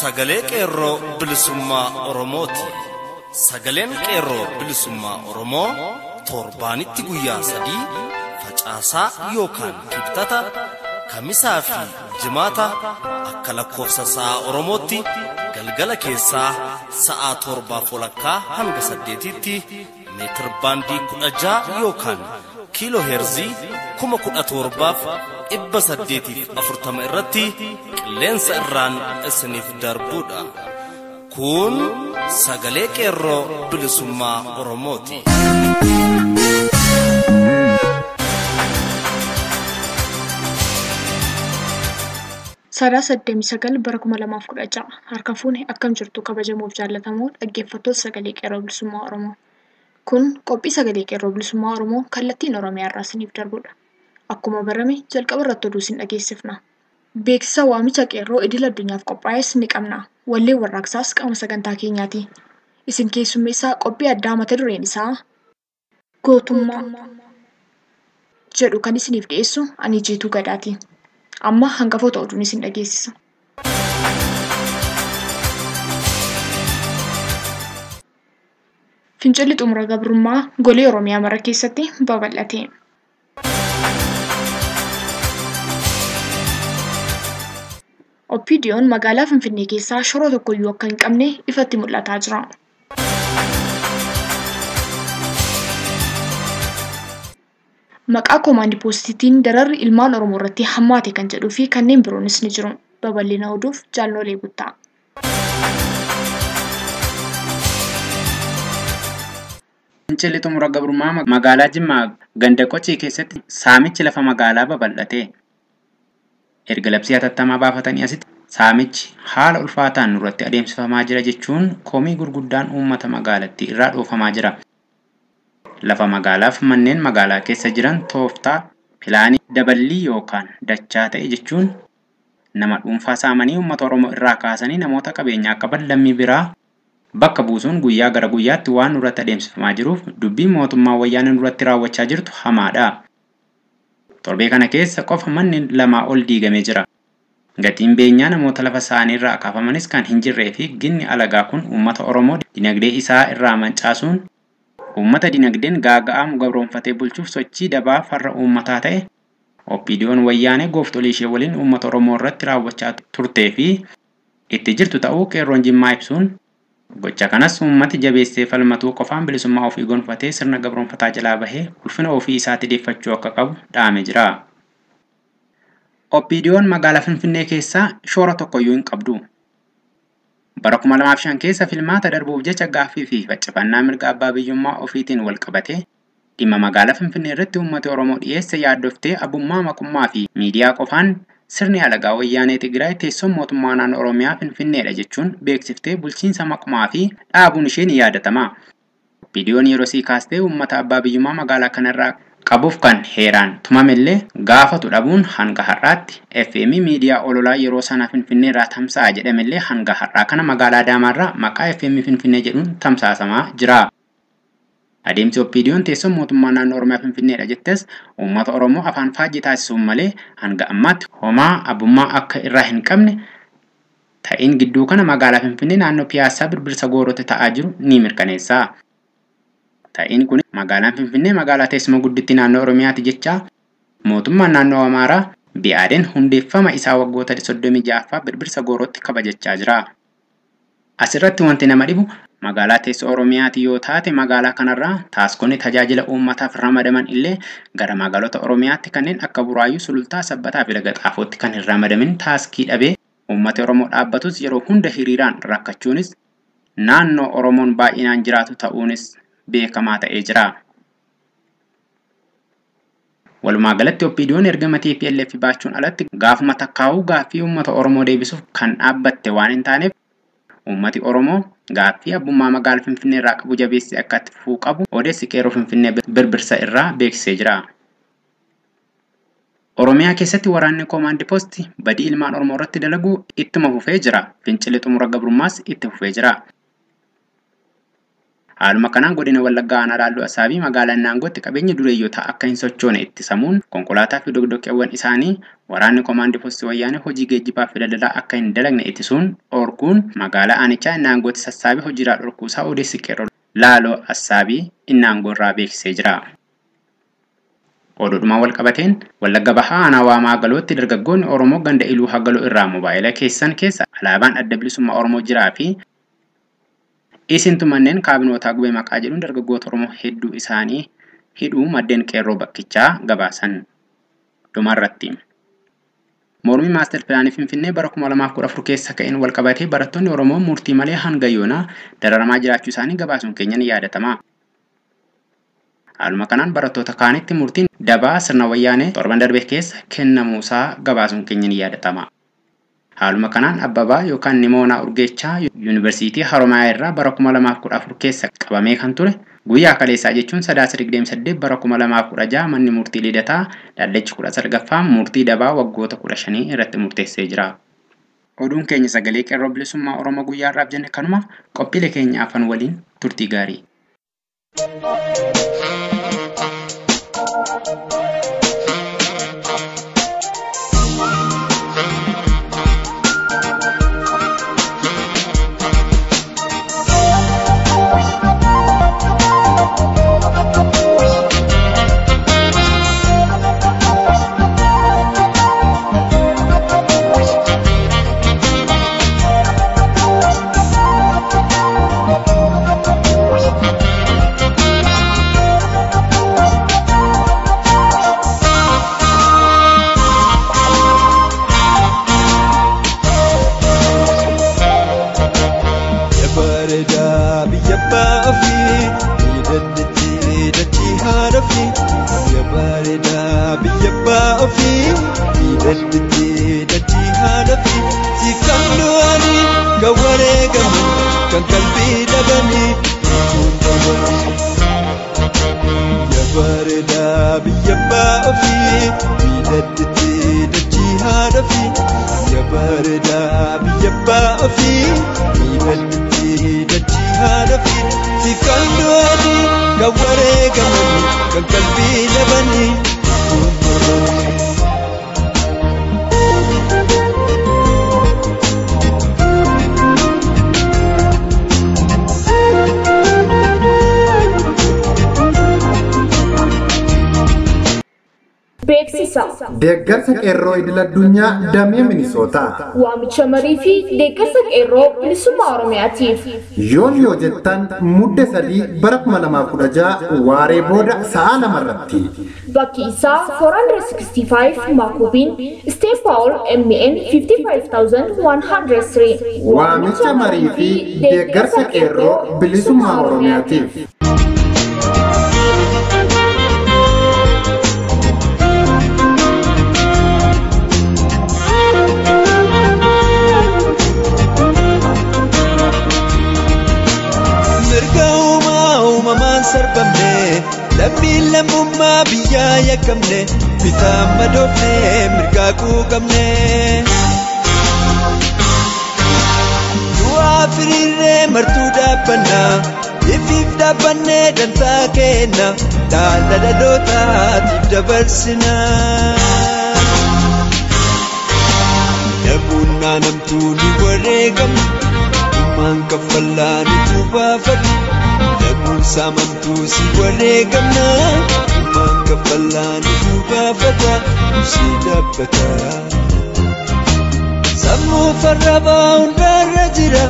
Sagalee Qeerroo Bilisummaa Oromooti. Sagaleen Qeerroo Bilisummaa Oromoo torbaanitti guyyaa 3 facaasaa yookaan kibxata kamisaa fi jimaata akka lakkoofsa sa'a Oromootti galgala keessaa sa'a 7:30 hanga 8tti meetir baandii 16 yookaan kiiloo heerzii 17,840 irratti qilleensa irraan isiniif darbuudha. Kun sagalee Qeerroo Bilisummaa Oromooti. Sadaasa 29 bara 2016 harka fuune akkam jirtu kabajamuuf jaallatamoo dhaggeeffattoota sagalee Qeerroo Bilisummaa Oromoo. Kun qophii sagalee Qeerroo Bilisummaa Oromoo kallattiin Oromiyaa irraa isiniif darbudha. Akkuma barame jalqaba irratti oduu isin dhageessifna. Beeksisa waamicha qeerroo idil addunyaaf qophaa'es ni qabna. Wallee warraaqsaas qaama sagantaa keenyaati. Isin keessummeessaa qophii addaa mata dureen isaa gootummaa jedhu kan isiniif dhiyeessu ani Jiituu Gadaati. Amma hangafoota oduun isin dhageessisa. Fincilli xumura gabrummaa golee Oromiyaa mara keessatti babal'ate. OPDO'n magaalaa Finfinnee keessaa shoroo tokkoyyuu akka hin qabne ifatti mul'ataa jira. Maqaa koomaandi poostiitiin dararri ilmaan Oromoo irratti hammaate kan jedhuu fi kanneen biroonis ni jiru. Babal'ina oduuf jaalnolee guttaa. Fincilli xumura gabrummaa magaalaa Jimmaa ganda Qocii keessatti saamichi lafa magaalaa babal'ate. Erga labsii hatattamaa baafatanii asitti saamichi haala ulfaataan nurratti adeemsifamaa jira jechuun komii gurguddaan uummata magaalattii irraa dhoofamaa jira. Lafa magaalaaf manneen magaalaa keessa jiran tooftaa pilaanii daballii yookaan dachaa ta'e jechuun nama dhuunfaa saamanii uummata Oromoo irraa kaasanii namoota qabeenyaa qaban lammii biraa bakka buusuun guyyaa gara guyyaatti waan nurratti adeemsifamaa jiruuf dubbiin mootummaa wayyaanee nurratti raawwachaa jirtu hamaadha. Torbee kana keessa qofa manni 2 ol diigamee jira. Gatiin beenyaa namoota lafa isaanii irraa kaafamanis kan hin jirree fi ginni alagaa kun uummata Oromoo dinagdee isaa irraa mancaasuun uummata dinagdeen gaaga'amu gabroonfatee bulchuuf sochii dabaa farra uummataa ta'e OPDO'n wayyaanee gooftolii ishee waliin uummata Oromoo irratti raawwachaa turtee fi itti jirtu ta'uu qeerroon Jimmaa ibsuun gocha kanas uummati jabeessee falmatuu qofaan bilisummaa ofii gonfatee sirna gabroonfataa jalaa bahee ulfina ofii isaatti deeffachuu akka qabu dhaame jira. OPDO'n magaalaa Finfinnee keessaa shoora tokkoyyuu hin qabdu. Bara 2005 keessa filmaata darbuuf jecha gaaffii fi faccifannaa mirga abbaa biyyummaa ofiitiin wal qabate dhimma magaalaa Finfinnee irratti uummati Oromoo dhiyeesse yaaddoftee abbummaa maqummaa fi miidiyaa qofaan sirni alagaa wayyaanee Tigraay teessoon mootummaa naannoo Oromiyaa Finfinneedha jechuun beeksiftee bulchiinsa maqumaa fi dhaabuun ishee ni yaadatama. OPDO'n yeroo sii kaastee uummata abbaa biyyummaa magaalaa kanarraa qabuuf kan heeraan tumamellee gaafatu dhabuun hanga har'aatti FM miidiyaa ololaa yeroo sana Finfinnee irraa tamsa'a jedhamellee hanga har'aa kana magaalaa Adaamaarraa maqaa FM Finfinnee jedhuun tamsaasamaa jira. Adeemsi OPDO'n teessoon mootummaa naannoo Oromiyaa Finfinneedha jettes uummata Oromoo afaan faajjii taasisuun malee hanga ammaatti homaa abbummaa akka irraa hin qabne ta'iin gidduu kana magaalaa Finfinnee naannoo Piyaassaa Birbirsa Goorotti ta'aa jiru ni mirkaneessa. Ta'iin kun magaalaan Finfinnee magaalaa teessuma guddittii naannoo Oromiyaati jechaa mootummaan naannoo Amaaraa BAD'n hundeeffama isaa waggoota 36ffaa Birbirsa Goorotti kabajachaa jira. Asirratti wanti nama dhibu magaalaa teessoo Oromiyaati yoo taate magaalaa kanarraa taaskonni tajaajila uummataaf ramadaman illee gara magaalota Oromiyaatti kanneen akka Buraayyuu, Sulultaa, Sabbataa fi Laga Xaafootti kan hin ramadamin taaskii dhabee uummati Oromoo dhaabbatus yeroo hunda hiriiraan rakkachuunis naannoo Oromoon baay'inaan jiraatu ta'uunis beekamaa ta'ee jira. Walumaa galatti OPDO'n ergama TPLF baachuun alatti gaafuma takkaa'uu gaaffii uummata Oromoo deebisuuf kan dhaabbatte waan hin taaneef uummati Oromoo gaaffii abbummaa magaalaa Finfinnee irraa qabu jabeessee akka itti fufuu qabu odeessi qeerroo Finfinnee birbirsa irraa beeksisee jira. Oromiyaa keessatti waraanni koomaandi poosti badii ilmaan Oromoo irratti dalagu ittuma fufee jira. Fincilli xumura gabrummaas itti fufee jira. Haaluma kanaan godina Wallaggaa aanaa Laalloo Asaabii magaalaa Naangootti qabeenya dureeyyotaa akka hin sochoone ittisamuun konkolaataa fi dogdoqqeewwan isaanii waraanni koomaandii poostii wayyaanee hojii geejjibaa fi daldalaa akka hin dalagne ittisuun dhorkuun magaalaa aanichaa Naangootti sassaabee hojiirraa dhorkuusaa odeessi qeerroo Laaloo Asaabii Naangoo irraa beeksisee jira. Oduudhumaan wal qabateen Wallagga Bahaa aanaa Waamaa Galootti dargaggoonni Oromoo ganda Iluu Hagaloo irraa moobaayila keessan keessa alaabaan adda bilisummaa Oromoo jiraa fi isintu manneen kaabinootaa gubee maqaa jedhuun dargaggoota Oromoo hedduu isaanii hidhuu maddeen qeerroo bakkichaa gabaasan. Dhumarratti. Mormii maastar pilaanii Finfinnee bara 2014 keessa ka'een wal qabatee barattoonni Oromoo murtii malee hanga yoonaa dararamaa jiraachuu isaanii gabaasuun keenya ni yaadatama. Haaluma kanaan barattoota kaanitti murtiin dabaa sirna wayyaanee torban darbe keessa kennamuusaa gabaasuun keenya ni yaadatama. Haaluma kanaan Abbabaa yookaan Nimoonaa Urgeechaa Yuunivarsiitii Haromayaa irraa bara 2014 keessa qabamee kan ture guyyaa kaleessaa jechuun sadaasa 28 bara 2016 manni murtii Lidataa dhaddachi 19ffaa murtii dabaa waggoota 15 irratti murteessee jira. Oduun keenya sagalee qeerroo bilisummaa Oromoo guyyaa har'aaf jenne kanuma qophiilee keenya afan waliin turtii gaarii. Deeggarsa qeerroo idil addunyaa damee Minisootaa. Waamicha marii fi deeggarsa qeerroo bilisummaa Oromiyaatiif. Yoon yoo jettan mudde 3 bara 2016 waaree booda sa'a 2 irratti. Bakki isaa 465 Makubiin State Paul MN 55103. Waamicha marii fi deeggarsa qeerroo bilisummaa Oromiyaatiif. Sarbamne lammiin lammummaa biyyaa yakkamne bitaan madoofne mirgaa quuqamne. Du'aa firiirree martuu dhaabbannaa ifiif dhaabbannee dantaa kenna dhaala dhalootaatiif dabarsina. Dhabuunnaa namtuu ni wareegamna dhummaan kaffallaa ni tuubaafadhu. Saamamtuu si wareegamna dhumaan kaffalaa ni duubaafata si dhaabbata. Sammuu farrabaa hundarra jira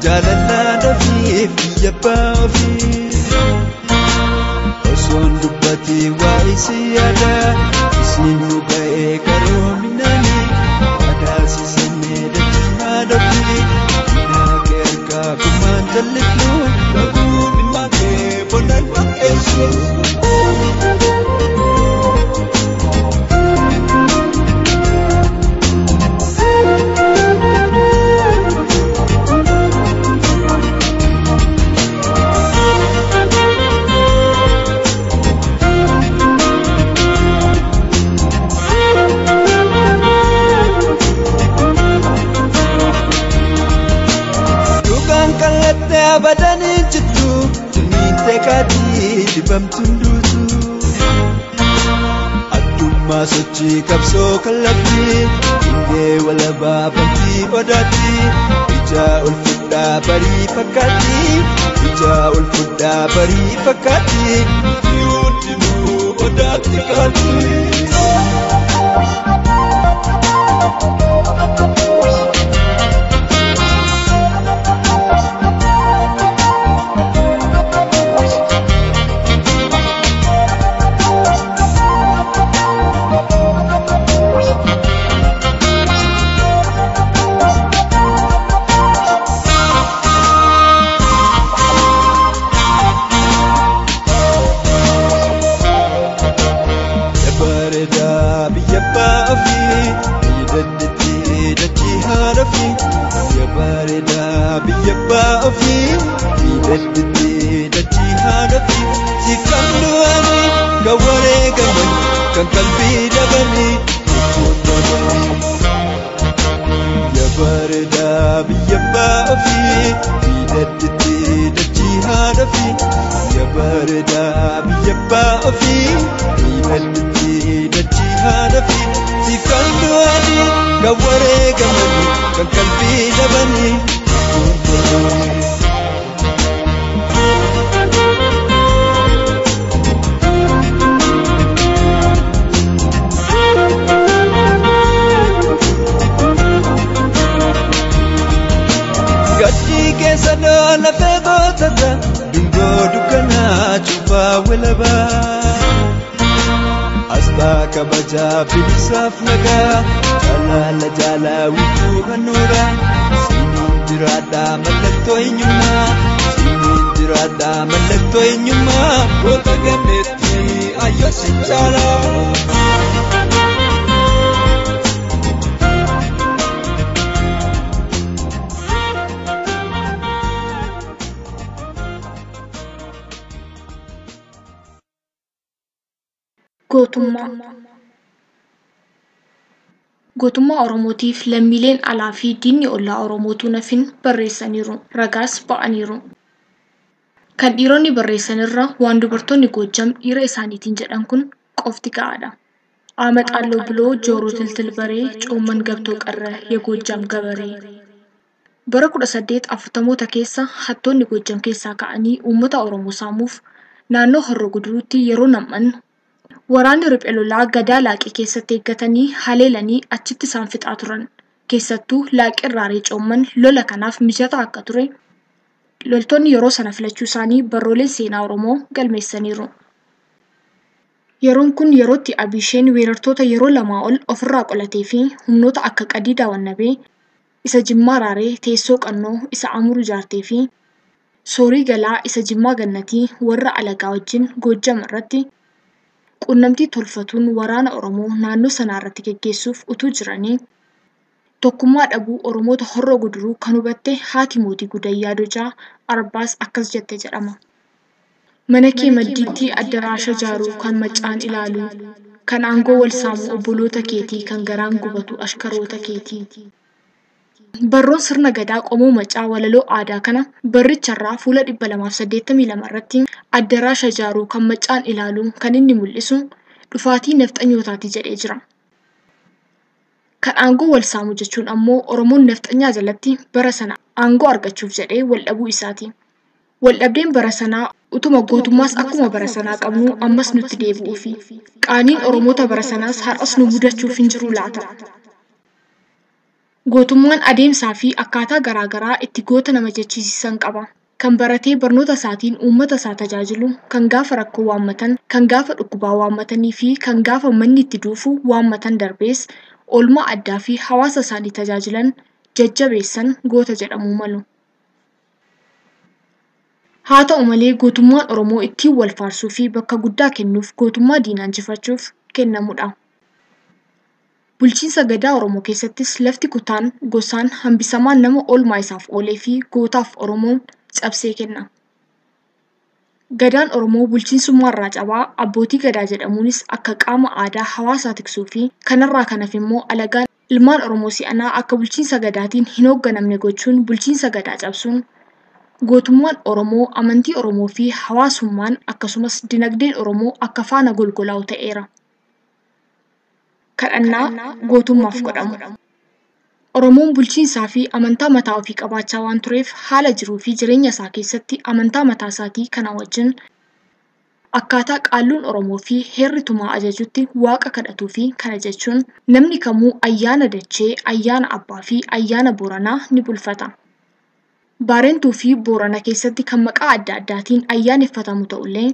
jaalallaa dafii biyya abbaa ofii. Osoon dubbatee waa isii yaada isiin nu ga'ee qaroominaanii adaasisannee dachii haadhofii. Naakee harkaa gumaan jallifnu laguu mimaakee bonaan fakkeessu. Abadan jirtu dhabamtuun duutu. Addummaa sochii qabsoo kallattii qingee walabaa bantii odaatti ija ol fudhaa barii fakkaatti ija ol fudhaa barii fakkaatti hundinuu odaatti kaatti. Kan qalbii dhabanii jechuun dhabanii. Biyya bareedaa biyya baafii miidhagdee dachii haadha fi. Biyya bareedaa biyya baafii miidhagdee dachii haadha fi. Siif kan du'anii kan wareegamanii kan qalbii dhabanii jechuun dhabanii. Keessa lafee gootata dungoo dukkanaa cuuphaa walabaa. Asxaa kabajaa bilisaaf nagaa jaalala jaalaa wiituu handhuuraa. Siiniin jiraadhaa mallattoo eenyummaa siiniin jiraadhaa mallattoo eenyummaa goota gameettii ayyoo si caalaa. Gootummaa Oromootiif lammiileen alaa fi diinni ollaa Oromootu nafin barreessaniiru, ragaas ba'aniiru. Kan dhiironni barreessanirra waan dubartoonni Goojjam dhiira isaaniitiin jedhan kun qofti ga'aadha. አመጣለሁ ብሎ ጆሮ ትልትል በሬ ጮመን ገብቶ ቀረ የጎጃም ገበሬ። Bara 1840moota keessa hattoonni Goojjam keessaa ka'anii uummata Oromoo saamuuf naannoo Horroo Guduruutti yeroo nam'an waraanni riphee lolaa gadaa laaqii keessatti eeggatanii haleelanii achitti isaan fixaa turan. Keessattuu laaqii raaree coomman lola kanaaf mijataa akka ture loltoonni yeroo sana filachuu isaanii barrooleen seenaa Oromoo galmeessaniiru. Yeroon kun yerootti Abisheen weerartoota yeroo lamaa ol ofirraa qolatee fi humnoota akka Qadiidaa Wannabee, isa Jimmaa Raaree, Teessoo Qannoo, isa Amuruu Jaartee fi Soorii Galaa isa Jimmaa Gannatii warra Alagaa wajjin Goojjam irratti quunnamtii tolfatuun waraana Oromoo naannoo sanaa irratti geggeessuuf utuu jiranii tokkummaa dhabuu Oromoota Horroo Guduruu kan hubatte haati mootii Gudayyaa Dojaa Arbaas akkas jette jedhama. Mana kee maddiitti addaraasha jaaruu kan macaan ilaalu, kan aangoo wal saamu obboloota keetii, kan garaan gubatu ashkaroota keetii. Barroon sirna gadaa qomoo macaa walaloo aadaa kana barricharraa fuula 282 irratti addaraasha jaaruu kan macaan ilaalu kan inni mul'isu dhufaatii nafxanyootaati jedhee jira. Kan aangoo wal saamu jechuun ammoo Oromoon nafxanyaa jalatti bara sana aangoo argachuuf jedhee wal dhabuu isaati. Waldhabdeen bara sanaa utuma gootummaas akkuma bara sanaa qabnu ammas nutti deebi'uufi qaaniin Oromoota bara sanaas har'as nu mudachuuf hin jiru laata. Gootummaan adeemsaa fi akkaataa garaagaraa itti goota nama jechisiisan qaba. Kan baratee barnoota isaatiin uummata isaa tajaajilu, kan gaafa rakkoo waammatan, kan gaafa dhukkubaa waammatanii fi kan gaafa manni itti duufu waammatan darbees oolmaa addaa fi hawaasa isaanii tajaajilan jajjabeessan goota jedhamuu malu. Haa ta'u malee gootummaan Oromoo ittiin wal faarsuu fi bakka guddaa kennuuf gootummaa diinaa injifachuuf kennamudha. Bulchiinsa gadaa Oromoo keessattis lafti kutaan gosaan hambisamaan nama oolmaa isaaf oolee fi gootaaf Oromoon cabsee kenna. Gadaan Oromoo bulchiinsummaarraa cabaa abbootii gadaa jedhamuunis akka qaama aadaa hawaasaa tiksuu fi kanarraa kan hafe immoo alagaan ilmaan Oromoo si'anaa akka bulchiinsa gadaatiin hin hoogganamne gochuun bulchiinsa gadaa cabsuun Gootummaan Oromoo, amantii Oromoo fi hawaasummaan akkasumas dinagdeen Oromoo akka faana golgolaa'u ta'eera. Kadhannaa gootummaaf godhamu. Oromoon bulchiinsaa fi amantaa mataa ofii qabaachaa waan tureef haala jiruu fi jireenya isaa keessatti amantaa mataa isaatii kana wajjin akkaataa qaalluun Oromoo fi heerri tumaa ajajutti waaqa kadhatuu fi kana jechuun namni kamuu ayyaana dachee, ayyaana abbaa fi ayyaana Booranaa ni bulfata. Baarentuu fi Boorana keessatti kan maqaa adda addaatiin ayyaaneffatamu ta'ullee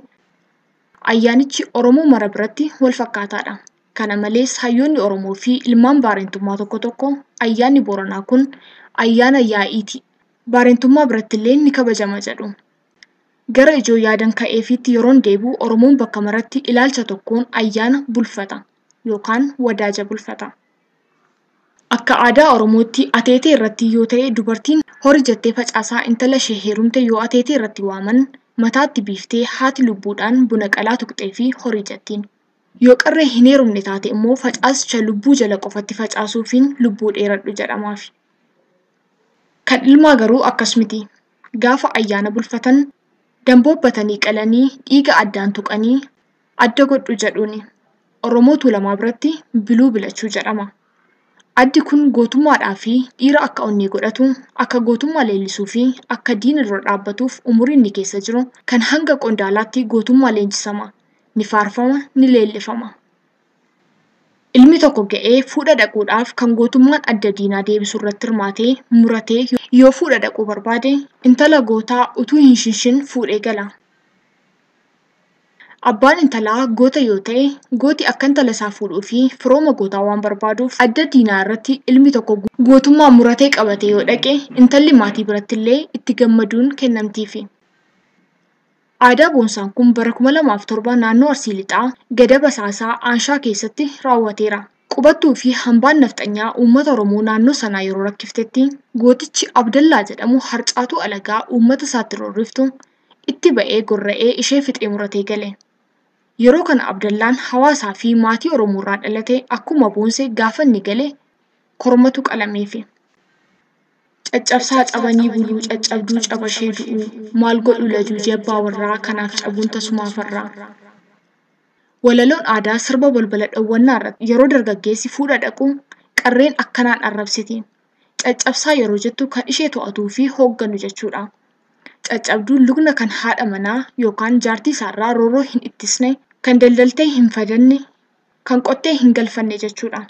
ayyaanichi Oromoo mara biratti wal fakkaataadha. Kana malees hayyoonni Oromoo fi ilmaan baarentummaa tokko tokko ayyaanni Booranaa kun ayyaana yaa'iiti. Baarentummaa birattillee ni kabajama jedhu. Gara ijoo yaadan ka'eefiitti yeroon deebi'u Oromoon bakka maratti ilaalcha tokkoon ayyaana bulfata yookaan wadaaja bulfata. Akka aadaa Oromootti ateetee irratti yoo ta'e dubartiin horii jettee facaasaa intala ishee heerumte yoo ateetee irratti waaman mataatti biiftee haati lubbuudhaan buna qalaa tuqxee fi horii jettiin. Yoo qarree hin heerumne taate immoo facaasicha lubbuu jala qofatti facaasuufiin lubbuu dheeradhu jedhamaaf. Kan ilmaa garuu akkas miti. Gaafa ayyaana bulfatan damboobbatanii qalanii dhiiga addaan tuqanii adda godhu jedhuuni. Oromoo Tuulamaa biratti biluu bilachuu jedhama. Addi kun gootummaadhaa fi dhiira akka onnee godhatu, akka gootummaa leellisuu fi akka diina dura dhaabbatuuf umuriin inni keessa jiru kan hanga qondaalaatti gootummaa leenjisama. Ni faarfama, ni leellifama. Ilmi tokko ga'ee fuudha dhaquudhaaf kan gootummaan adda diinaa deebisu irratti hirmaatee muratee yoo fuudha dhaquu barbaade intala gootaa utuu hin shinshin fuudhee gala. Abbaan intalaa goota yoo ta'e gooti akka intala isaa fuudhuu fi firooma gootaa waan barbaaduuf adda diinaa irratti ilmi tokko gootummaa muratee qabate yoo dhaqe intalli maatii birattillee itti gammaduun kennamtiifi. Aadaa boonsaan kun bara 2007 naannoo Arsii Lixaa gada Basaasaa Aanshaa keessatti raawwateera. Qubattuu fi hambaan nafxanyaa uummata Oromoo naannoo sanaa yeroo rakkiftetti gootichi Abdallaa jedhamu harcaatuu alagaa uummata isaatti roorriftu itti ba'ee gorra'ee ishee fixee muratee gale. Yeroo kana Abdallaan hawaasaa fi maatii Oromoo irraa dhalate akkuma boonse gaafa inni gale kormatu qalameefi. Caccabsaa cabanii buluu, caccabduu cabashee du'uu, maal godhu lajuu abbaa warraa kanaaf cabuun tasumaa farraa. Walaloon aadaa sirba balbala dhowwannaa irratti yeroo dargaggeessi fuudha dhaqu qarreen akkanaan arrabsiti. Caccabsaa yeroo jettu kan ishee to'atuu fi hoogganu jechuudha. Caccabduun lugna kan haadha manaa yookaan jaartii isaarraa roorroo hin ittisne, kan daldaltee hin fadanne, kan qottee hin galfanne jechuudha.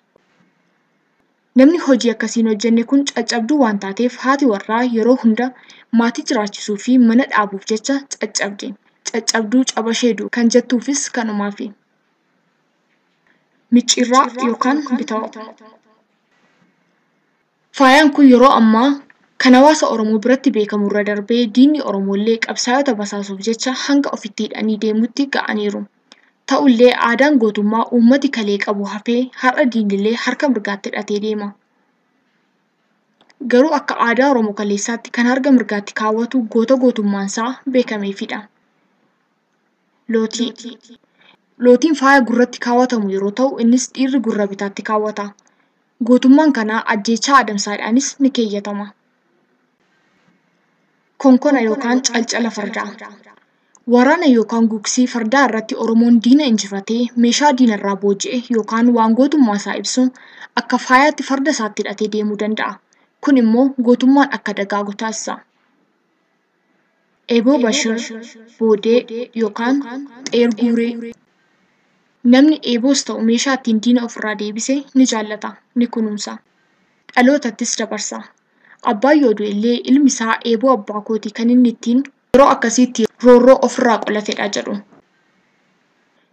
Namni hojii akkasiin hojjenne kun caccabduu waan taateef haati warraa yeroo hunda maatii jiraachisuu fi mana dhaabuuf jecha caccabdi. Caccabduu cabashee du'u kan jettuufis kanumaafi. Micciirraa yookaan bitawoo. Faayaan kun yeroo ammaa kan hawaasa Oromoo biratti beekamu irra darbee diinni Oromoollee qabsaa'ota basaasuuf jecha hanga ofitti hidhanii deemutti ga'aniiru. Ta'ullee aadaan gootummaa uummati kalee qabu hafee har'a diinillee harka mirgaatti hidhatee deema. Garuu akka aadaa Oromoo kaleessaatti kan harka mirgaatti kaawwatu goota gootummaansaa beekameefidha. Lootii. Lootiin faaya gurratti kaawwatamu yeroo ta'u innis dhiirri gurra bitaatti kaawwata. Gootummaan kanaa ajjeechaa adamsaadhaanis ni keeyyatama. Konkona yookaan calcala fardaa. Waraana yookaan gugsii fardaa irratti Oromoon diina injifatee meeshaa diinarraa booji'e yookaan waan gootummaa isaa ibsu akka faayaatti farda isaatti hidhatee deemuu danda'a. Kun immoo gootummaan akka dagaagu taasisa. Eeboo Bashir, Boodee yookaan Xeerguuree. Namni eeboos ta'u meeshaa ittiin diina ofirraa deebise ni jaallata, ni kunuunsa. Dhalootattis dabarsa. Abbaan yoo du'e illee ilmi isaa eeboo abbaa kootii kan inni ittiin yeroo akkasiitti roorroo ofirraa qolatedha jedhu.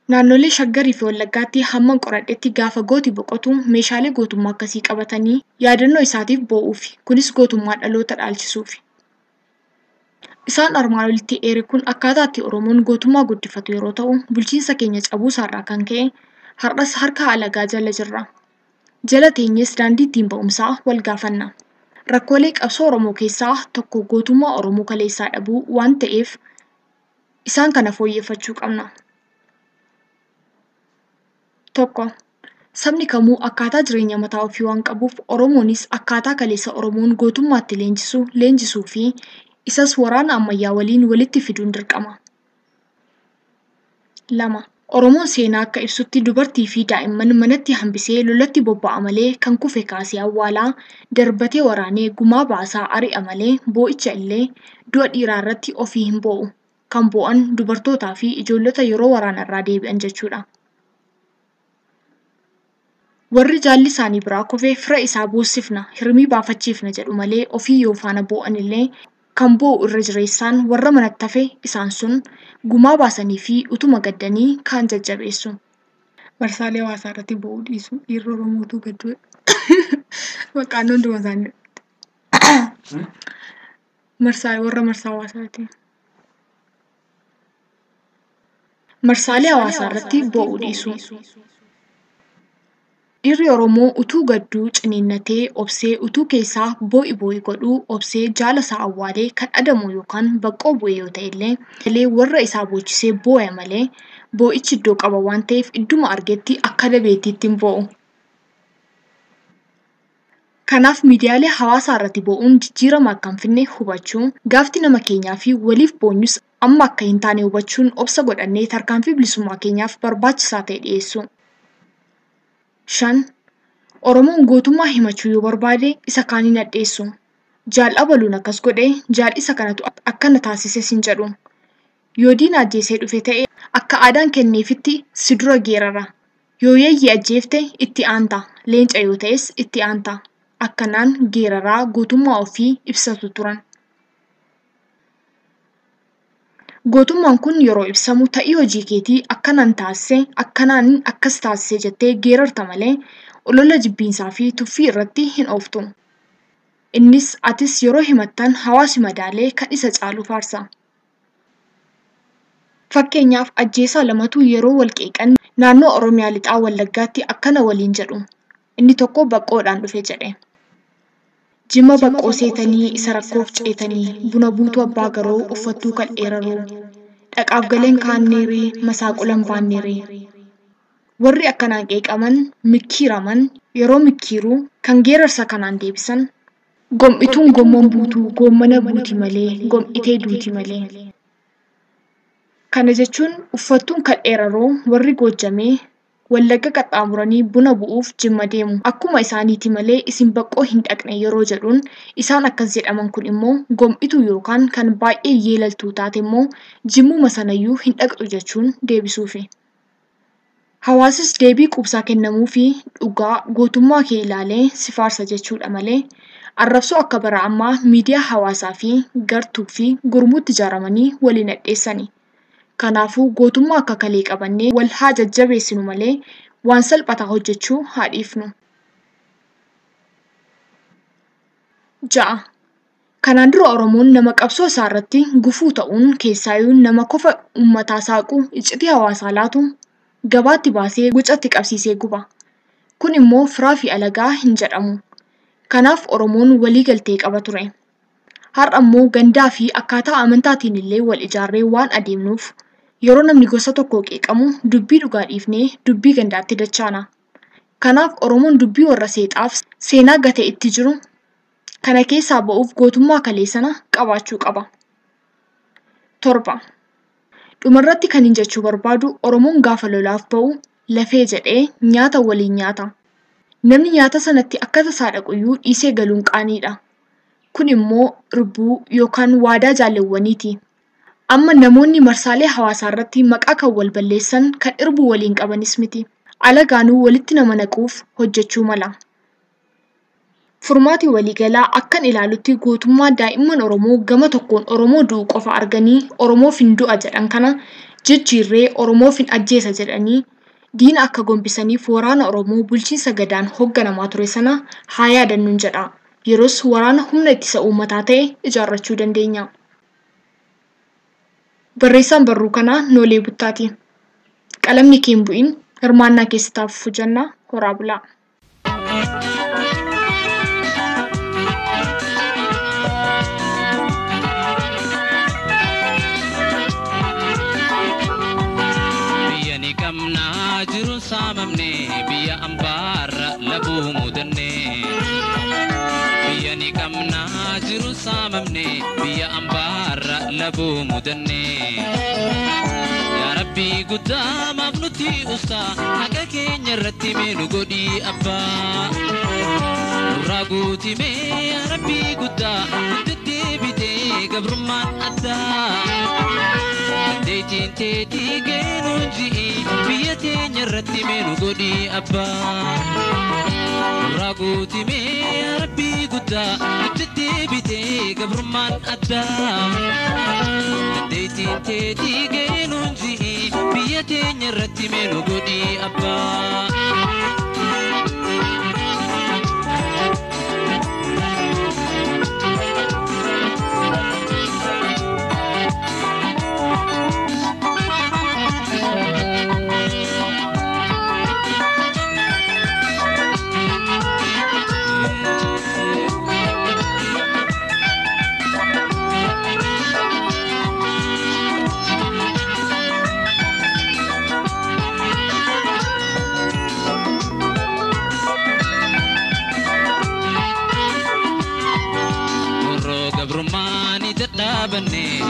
Naannolee Shaggarii fi Wallaggaatti hamman qoradhetti gaafa gooti boqotu meeshaalee gootummaa akkasii qabatanii yaadannoo isaatiif boo'uufi. Kunis gootummaa dhaloota dhaalchisuufi. Isaan armaan olitti eere kun akkaataa itti Oromoon gootummaa guddifatu yeroo ta'u, bulchiinsa keenya cabuu isaarraa kan ka'e har'as harka alagaa jala jirra. Jala teenyees daandii ittiin ba'umsaa wal gaafanna. Rakkoolee qabsoo Oromoo keessaa tokko gootummaa Oromoo kaleessaa dhabuu waan ta'eef isaan kana fooyyeffachuu qabna. Tokko, sabni kamuu akkaataa jireenya mataa ofii waan qabuuf Oromoonis akkaataa kaleessa Oromoon gootummaatti leenjisuu fi Isas waraana ammayyaa waliin walitti fiduun dirqama. 2. Oromoon seenaa akka ibsutti dubartii fi daa'imman manatti hambisee lolatti bobba'a malee kan kufe kaasee awwaalaa darbatee waraanee gumaa baasaa ari'a malee boo'icha illee du'a dhiiraa irratti ofii hin boo'u. Kan boo'an dubartootaa fi ijoollota yeroo waraana irraa deebi'an jechuudha. Warri jaalli isaanii biraa kufe fira isaa boossifna, hirmii baafachiifna jedhu malee ofii yoo faana boo'an illee kan boo'u irra jireessaan warra manatti hafe isaan sun gumaa baasanii fi utuma gaddanii kaan jajjabeessu. Marsaalee hawaasaa irratti boo'uu dhiisuu dhiirri Oromootu gadduu maqaan hunduma isaanii marsaa warra marsaa hawaasaati. Marsaalee hawaasaa irratti boo'uu dhiisuu. Dhiirri Oromoo utuu gadduu ciniinnatee obsee utuu keessaa boo'i boo'i godhuu obsee jaala isaa awwaalee kan adamu yookaan baqqoo bu'e yoo ta'e illee warra isaa boochisee boo'a malee boo'ichi iddoo qaba waan ta'eef idduma argetti akka dabeettiitti hin boo'u. Kanaaf miidiyaalee hawaasaa irratti boo'uun jijjiirama akka hin fidne hubachuu, gaafti nama keenyaa fi waliif boonyus amma akka hin taane hubachuun obsa godhannee tarkaanfii bilisummaa keenyaaf barbaachisaa ta'e dhiyeessuu. 5. Oromoon gootummaa himachuu yoo barbaade isa kaan hin hadheessu. Jaal abaluun akkas godhe jaal isa kanatu akkana taasise sin jedhu. Yoo diina ajjeesee dhufe ta'e akka aadaan kenneefitti si dura geerara. Yoo yeeyyii ajjeefte itti aanta, leenca yoo ta'es itti aanta. Akkanaan geeraraa gootummaa ofii ibsatu turan. Gootummaan kun yeroo ibsamu ta'ii hojii keetii akkanaan taasise, akkanaan akkas taasise jettee geerarta malee olola jibbiinsaa fi tuffii irratti hin ooftu. Innis atis yeroo himattan hawaasi madaalee kan isa caalu faarsa. Fakkeenyaaf ajjeesaa lamatu yeroo wal qeeqan naannoo Oromiyaa lixaa Wallaggaatti akkana waliin jedhu. Inni tokko baqqoodhaan dhufe jedhe. Jimma baqqoo seetanii isa rakkoof ceetanii buna buutuu abbaa garoo uffattuu kan dheeraroo dhaqaaf galeen kaanneeree masaaqulan baanneeree. Warri akkanaan qeeqaman mikkiiraman yeroo mikkiiruu kan geerarsa kanaan deebisan gom'ituun gommoon buutuu goommana buuti malee gom'itee duuti malee. Kana jechuun uffattuun kan dheeraroo warri goojjamee Wallagga qaxxaamuranii buna bu'uuf Jimma deemu. Akkuma isaaniiti malee isin baqqoo hin dhaqne yeroo jedhuun isaan akkas jedhaman kun immoo gom'ituu yookaan kan baay'ee yeelaltuu taate immoo jimmuma sanayyuu hin dhaqxu jechuun deebisuufi. Hawaasis deebii quubsaa kennamuufi dhugaa gootummaa kee ilaalee si faarsa jechuudha malee arrabsoo akka bara ammaa miidiyaa hawaasaa fi gartuu fi gurmuutti ijaaramanii waliin hadheessani. Kanaafuu gootummaa akka kalee qabannee wal haa jajjabeessinu malee waan salphataa hojjechuu haa dhiifnu. 6. Kanaan dura Oromoon nama qabsoo isaa irratti gufuu ta'uun keessaayyuu nama kofa uummataa saaqu iccitii hawaasaa laatu gabaatti baasee gucatti qabsiisee guba. Kun immoo firaa fi alagaa hin jedhamu. Kanaaf Oromoon walii galtee qaba ture. Har'a immoo gandaa fi akkaataa amantaatiin illee wal ijaarree waan adeemnuuf yeroo namni gosa tokko qeeqamu dubbii dhugaa dhiifnee dubbii gandaatti dachaana. Kanaaf Oromoon dubbii warra seexaaf seenaa gatee itti jiru kana keessaa ba'uuf gootummaa kalee sana qabaachuu qaba. 7. Dhumarratti kan hin jechuu barbaadu Oromoon gaafa lolaaf ba'u lafee jedhee nyaata waliin nyaata. Namni nyaata sanatti akka tasaa dhaquyyuu dhiisee galuun qaaniidha. Kun immoo irbuu yookaan waadaa jaalewwaniiti. Amma namoonni marsaalee hawaasaa irratti maqaa kan wal balleessan kan irbuu waliin qabanis miti. Alagaanuu walitti nama naquuf hojjechuu mala. Furmaati waliigalaa akkan ilaalutti gootummaa daa'imman Oromoo gama tokkoon Oromoo du'u qofa arganii Oromoof hin du'a jedhan kana jijjiirree Oromoof hin ajjeesa jedhanii diina akka gombisaniif waraana Oromoo bulchiinsa gadaan hoogganamaa ture sana haa yaadannuun jedha. Yeroos waraana humna ittisa uummataa ta'e ijaarrachuu dandeenya. Barreessaan barruu kanaa Noolee Buttaati. Qalamni kee hin bu'in hirmaannaa keessa taafuu jenna horaa bulaa. Biyya ni qabnaa jiruun saamamne biyya ambaarra labuu mudanne. Biyya ni qabnaa jiruun saamamne biyya ambaarra. labuu mudanne. Yaa Rabbii guddaa maaf nuti ustaa haqa keenya irratti mee nu godhi abbaa. Nurraa guuti mee yaa Rabbii guddaa nutti deebitee gabrummaan addaa. Dandeettiin teetii geenuun ji'i biyya teenya irratti mee nu godhi abbaa. Nurraa guuti mee yaa Rabbii guddaa nutti deebitee gabrummaan addaa. Dandeettiin teetii geenuun ji'i biyya teenya irratti mee nu godhi abbaa.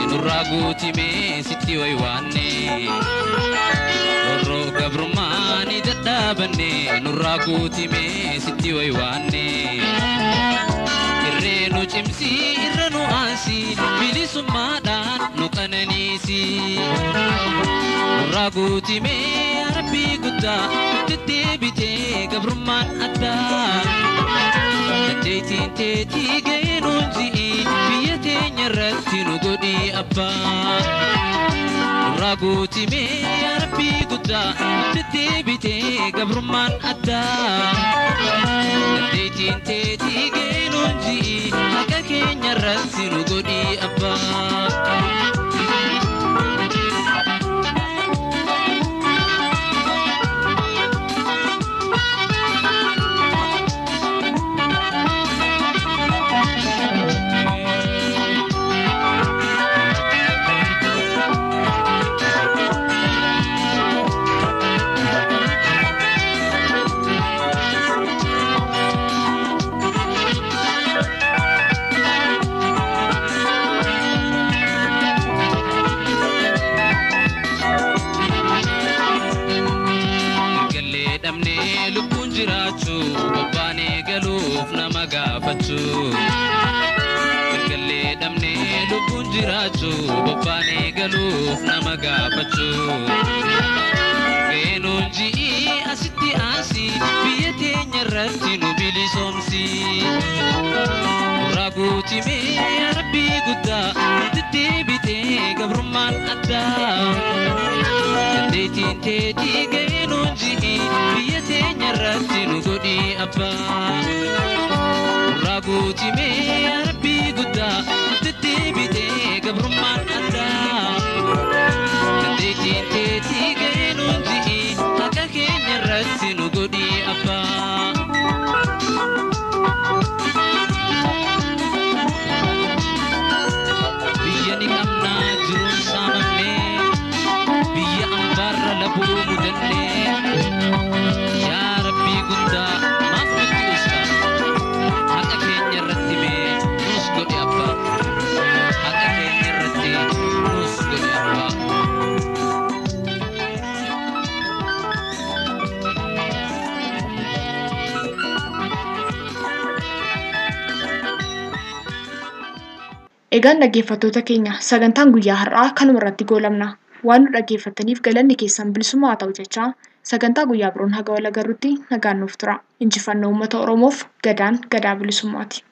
Nurraa guuti mee sitti waywaanne. Roorroo gabrummaanii dadhaabanne nurraa guuti mee sitti waywaanne. Irree nu cimsi irra nu aansi bilisummaadhaan nu qananiisi. Nurraa guuti mee Rabbii guddaa nutti deebitee gabrummaan addaa. Dandeettiin teetii geenuun ji'i biyya teenya irratti nu godhi abbaa. Nurraa guuti mee yaa Rabbii guddaa nutti deebitee gabrummaan addaa. Dandeettiin teetii geenuun ji'i haqa keenya irratti nu godhi abbaa. Mirgallee dhabnee lubbuun jiraachuu bobbaanee galuuf nama gaafachuu. Geenuun ji'i asitti aansi biyya teenya irratti nu bilisoomsi. Nurraa guuti mee yaa Rabbii guddaa nutti deebitee gabrummaan addaa. Dandeettiin teetii geenuun ji'i biyya teenya irratti nu godhi abbaa. Nurraa guuti mee yaa Rabbii guddaa nutti deebitee gabrummaan addaa. Dandeettiin teetii geenuun ji'i haqa keenya irratti nu godhi abbaa. Biyya ni qabnaa jiruun saamamnee biyya ambaarra labuu mudannee. Yaa Rabbii guddaa maaf nutti ustaa haqa keenya irratti mee nus godhi abbaa. Haqa keenya irratti nus godhi abbaa. Egaan dhaggeeffattoota keenya sagantaan guyyaa har'aa kanuma irratti goolabna. Waan nu dhaggeeffattaniif galanni keessan bilisummaa haa ta'u jechaa sagantaa guyyaa biroon haga wal agarrutti nagaan nuuf tura. Injifannoo uummata Oromoof gadaan gadaa bilisummaati.